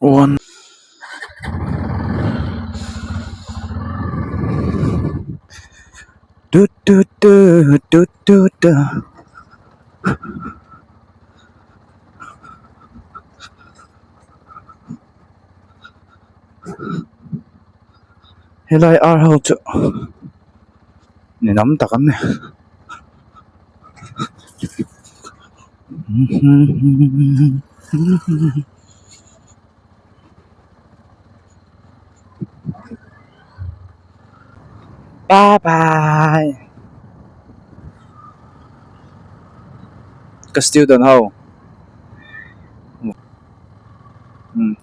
One tu tu tu tu tu tu helai ar ho chu ninawm tak an ni. Bye bye ka student ho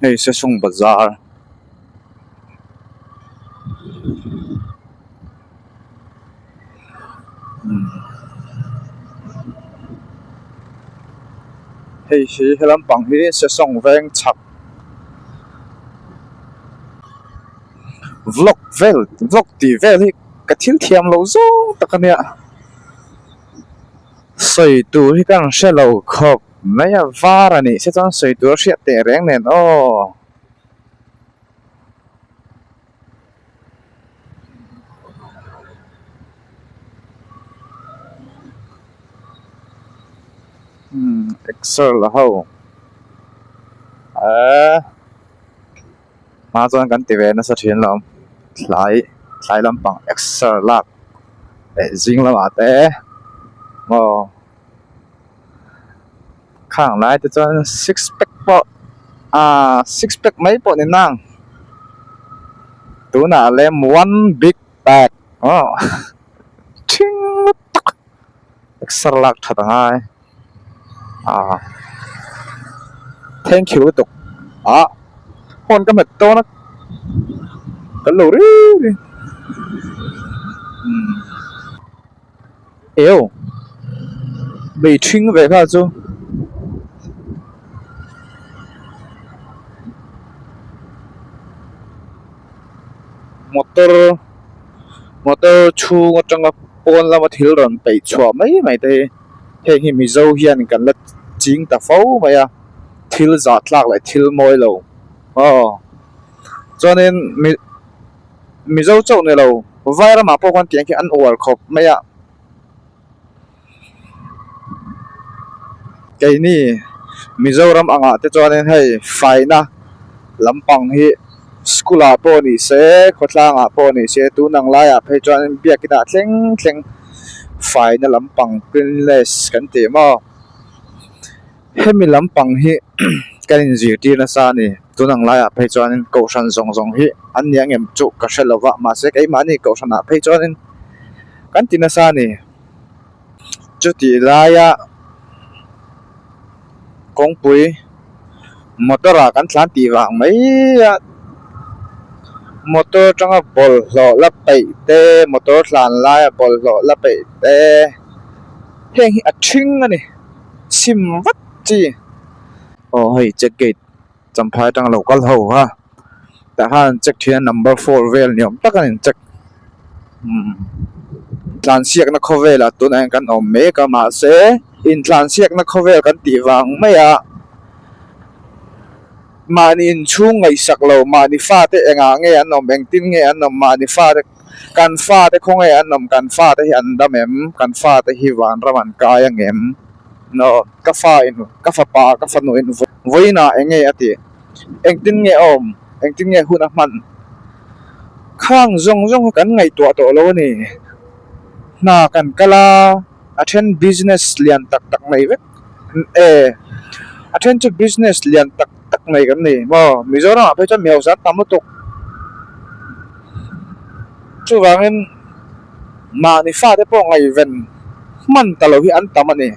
hei sesawng bazar. Hei hi he lampang hi Sesawng veng chhak vlog vel vlog tih vel hi ka thil thiam loh zawng tak a nia sawi tur hi ka rawn hre lo khawp mai a var a nih se chuan sawi tur a hriat teh reng nen aw. Umm exer la ho eee hma chuan kan ti ve nasa thin lo thlai thlai lampang exer lak leh zing lamah te maw khang lai te chuan six pack pawh ahh six pack mai pawh ni nang tunah lem one big pack aw thing lutuk exer lak that a ngai ah thank you lutuk ah horn ka hmet dawn a kan lo ri ri umm. Eo bei ṭhing ve kha chu motor motor chhung atanga pawn lama thil rawn peih chhuah mai mai te hi heng hi mizo hian kan la ching ta fo mai a thil zah tlak leh thil mawi lo aw chuanin mi. Mizo chauh ni lo, vai ramah pawh khuan tiang khi an uar khawp mai a. Keini Mizoram angah te chuanin hei faina lampang hi school ah pawh ni se, khawtlangah pawh ni se, tun ang laiah phei chuanin biakinah thleng thleng faina lampang cleanliness kan tih maw. Hemi lampang hi kan inzirtir nasa a ni. Tun ang laiah phei chuanin kohhran zawng zawng hi an ni ang em chu ka hre lo va, mahse keimahni kohhranah phei chuanin kan ti nasa a ni. Chutih laia kawngpui motor ah kan tlan tih vang mai a, motor atanga bawlhhlawh la peih te, motor tlan laia bawlhhlawh la peih te heng hi a ṭhing a ni. Chhim vat chi. Aw hei check gate champhai atang lo kal ho a tah khan check thin a number four vel ni awm tak a ni check umm tlansiakna khawvel ah tunah hian kan awm mek a mahse intlansiakna khawvel kan tih vang mai a mahni inchhung ngaihsak lo mahni fate engah nge an awm engtin nge an awm mahni fate. Kan fate khawnge an awm, kan fate hi an dam em? Kan fate hi vanram an kai ang em? No, ka fa in, ka fapa, ka fanu in vawiinah eng nge a tih? Engtin nge a awm? Engtin nge hun a hman? Khang zawng zawng kha kan ngaihtuah tawh lo a ni. Hna kan kal a, a then business lian tak tak nei vek e, a then chu business lian tak tak nei kan ni maw? Mizoramah phei chuan mi hausa an tam lutuk. Chuvangin mahni fate pawh ngaihven hman ta lo hi an tam a ni.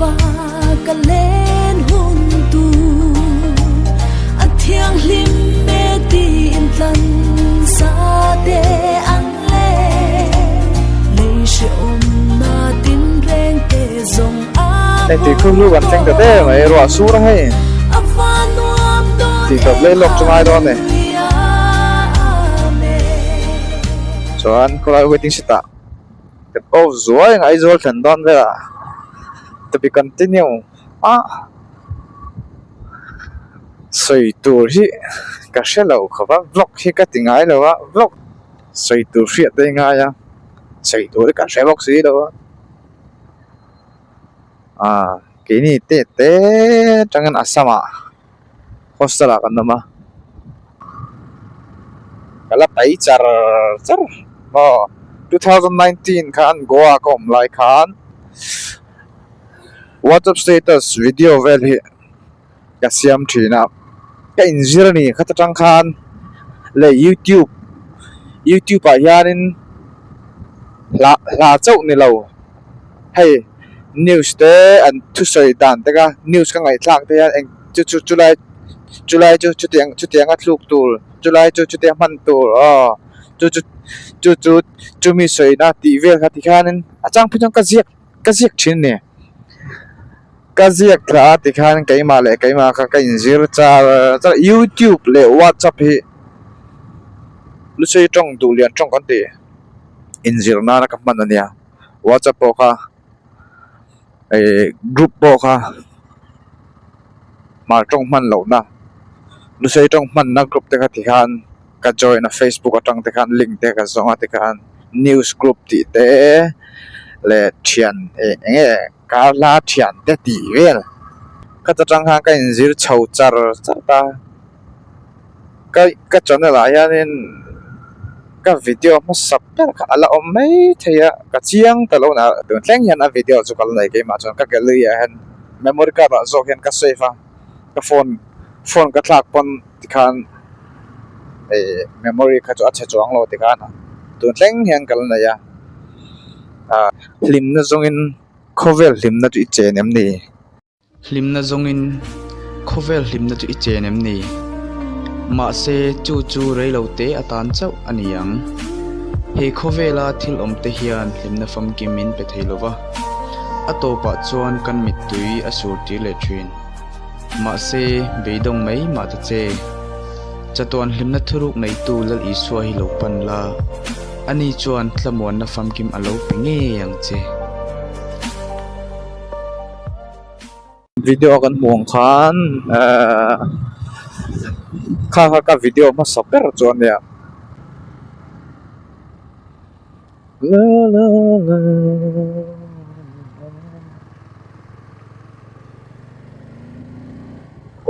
Fa ka len hun tur a thianghlim e tiin tlan sa te ang le lei hrehawmna tinreng te zawng a Hei tui khur lu kan thleng ta der mai ruah sur a hei tih tawp leh lawk chu ngai dawn e chuan khawlai waiting shed ah kan off zuai ang Aizawl thlen dawn velah to be continue a sawi tur hi ka hre lo khawp a vlog hi ka ti ngai lo a vlog sawi tur hriat te hi ngai a sawi tur hi ka hre bawk si lo a ah keini te te atangin Assam ah hostel ah kan awm a ka la pai char char maw 2019 khan Goa ka awm lai khan whatsapp status video vel hi ka siam thin a ka inzir a ni khat atang khan leh youtube youtube ah hianin hla hla chauh ni lo hei news te an thusawi dan te kha news ka ngaihthlak te hian eng chu chu chulai chulai chu chutiang chutiang a thluk tur chulai chu chutiang hman tur aw chu chu chu chu chumi sawina tih vel kha tikhianin a chang phei chuan ka ziak ka ziak thin a ni ka ziak thla a tikhian keimah leh keimah kha ka inzir char char youtube leh whatsapp hi lusei tawng duhlian tawng kan tih inzir nana ka hman a nia whatsapp pawh kha ih group pawh kha hmar tawng hman lohna lusei tawng hmanna group te kha tikhian ka join a facebook atang te khan link te ka zawng a tikhan news group tih te leh thian eng enge kar hla thian te tih vel khata tang khan ka inzir chho char char a ka ka channel ah hianin ka video hmasa ber kha a la awm mai thei a ka chiang ta lo na tun thleng hian a video chu ka la nei keimah chuan ka gallery ah hian memory card ah zawk hian ka save a ka phone phone ka thlak pawn. Tikhan ih memory kha chu a chhe chuang lo tikhan tun thleng hian ka la nei a ah hlimna zawngin khawvel hlimna chu i chen em ni? Hlimna zawngin khawvel hlimna chu i chen em ni? Mahse chu chu reilo te atan chauh a ni ang. He khawvela thil awm te hian hlimna famkim min pe thei lova, a tawpah chuan kan mittui a sur tir leh thin. Mahse, beidawng mai mah ta che. Chatuan hlimna thuruk neitu Lal Isua hi lo pan la, ani chuan tlamuanna famkim a lo pe ngei ang che. Video kan hmuh ang khan ehh kha kha ka video hmasa ber chu a nia. La la la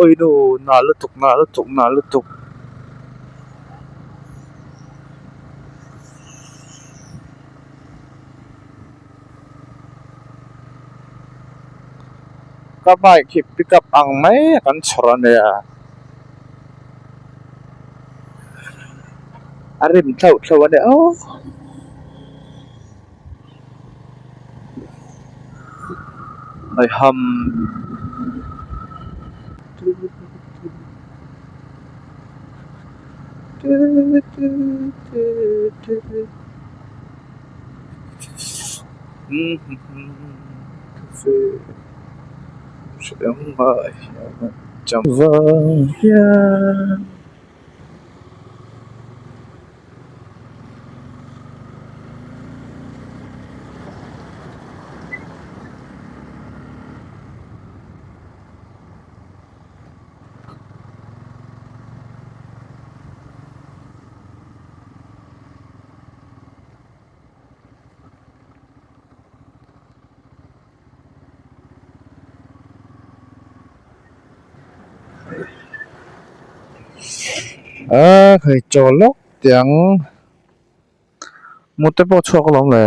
Oi nu na lutuk na lutuk na lutuk. Ka bike hi pick up ang mai a kan chhawr a nia. A rim thlauh thlauh a nia aw. Haiham. A hei chaw lawk teh ang mut te pawh a chhuak alawm le.